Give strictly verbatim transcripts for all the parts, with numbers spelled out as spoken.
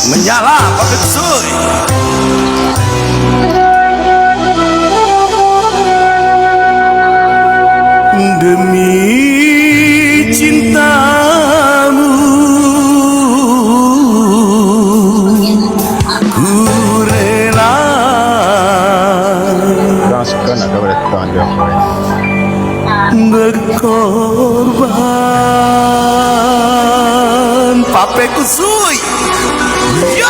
Menyala, Pape Kusui. Demi cintamu, ku rela. Urang suka nak tahu datang dia, boy. Berkorban. Pape Kusui. Yo.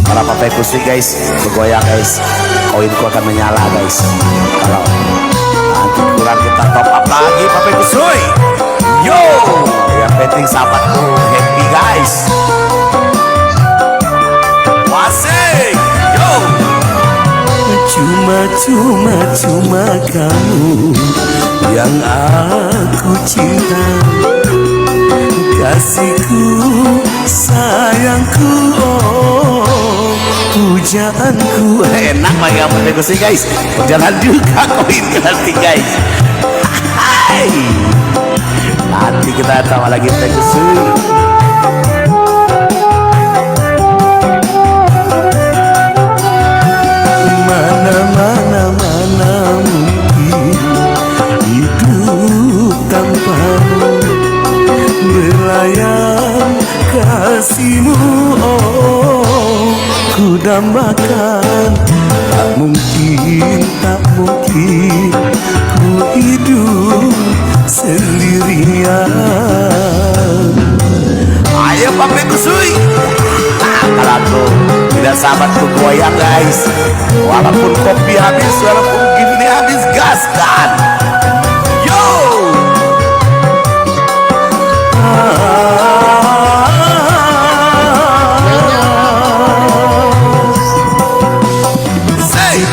Para Pape Kusui, guys, bergoyang, guys. Koin ku akan menyala, guys. Kalau nanti kurang, kita top up lagi, Pape Kusui. Yo, yang penting sahabatku happy, guys. Asik, yo. Cuma, cuma, cuma kamu yang aku cinta. Kasihku, sayangku, oh, pujaanku. Enak bagi apa, guys. Jangan juga koin nanti, guys. Hai. Nanti kita tambah lagi, Pape Kusui. Mana, mana, mana mungkin hidup tanpamu, belayan kasihmu, oh, ku dambakan. Tak mungkin, tak mungkin ku hidup sendirian. Ayo, Pape Kusui. Nah, kalau aku tidak sabar, tuh goyang, guys. Walaupun kopi habis, walaupun gini habis, gaskan. Yo. Say.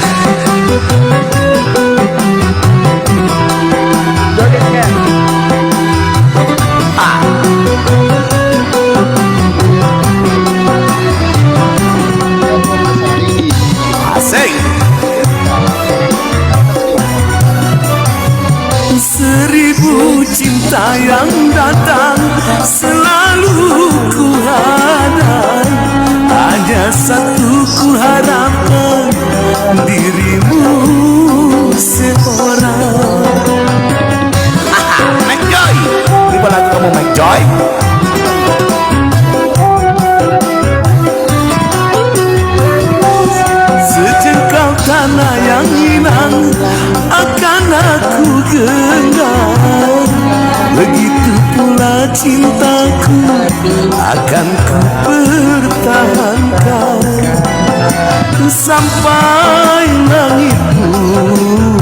Asik. Seribu cinta yang datang selalu ku hadang, hanya satu ku harapkan, dirimu seorang. Mac Joy, ini lagu kamu, Mac Joy. Sejengkal tanah yang hilang akan aku genggam, begitu pula cintaku akan ku pertahankan. Sampai langit pun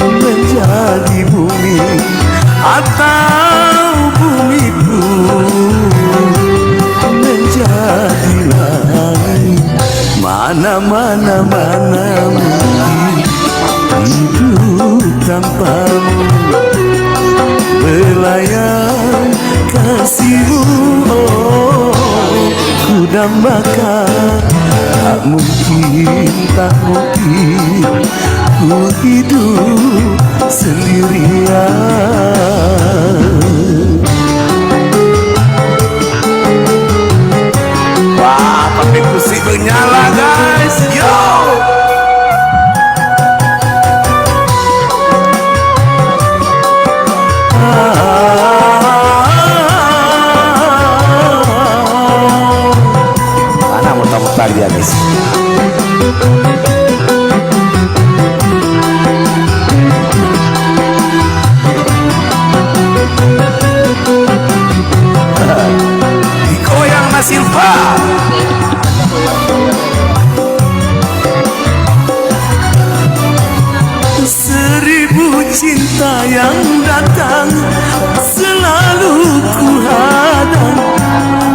menjadi bumi, atau bumi pun menjadi langit. Mana, mana, mana mungkin hidup tanpamu, belayan kasihmu, oh, ku dambakan. Tak mungkin, tak mungkin ku hidup sendirian. Wah, tapi musik menyala, guys. Yo. Mana mutar-mutar dia, guys? Digoyang na Silva. Seribu cinta yang datang selalu ku hadang,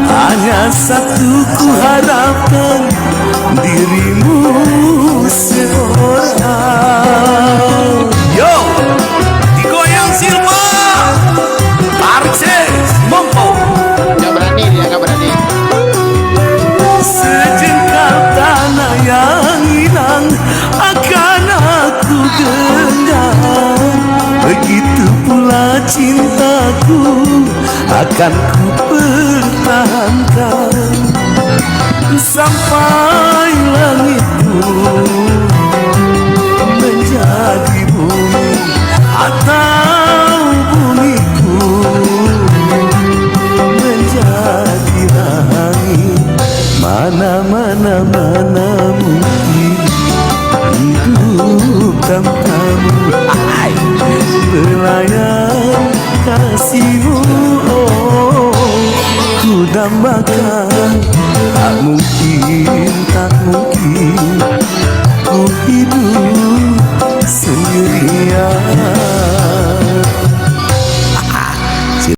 hanya satu ku harapkan, dirimu seorang. Yo, digoyang Silva. Arce Mompo. Nggak berani dia, nggak berani. Sejengkal tanah yang hilang akan aku genggam. Begitu pula cinta Akan ku pertahankan sampai langit pun menjadi bumi, atau bumi pun menjadi langit. Mana, mana, mana mungkin hidup tanpamu. Hai, belayan kasihmu, oh, ku dambakan. Tak mungkin, tak mungkin ku hidup sendirian.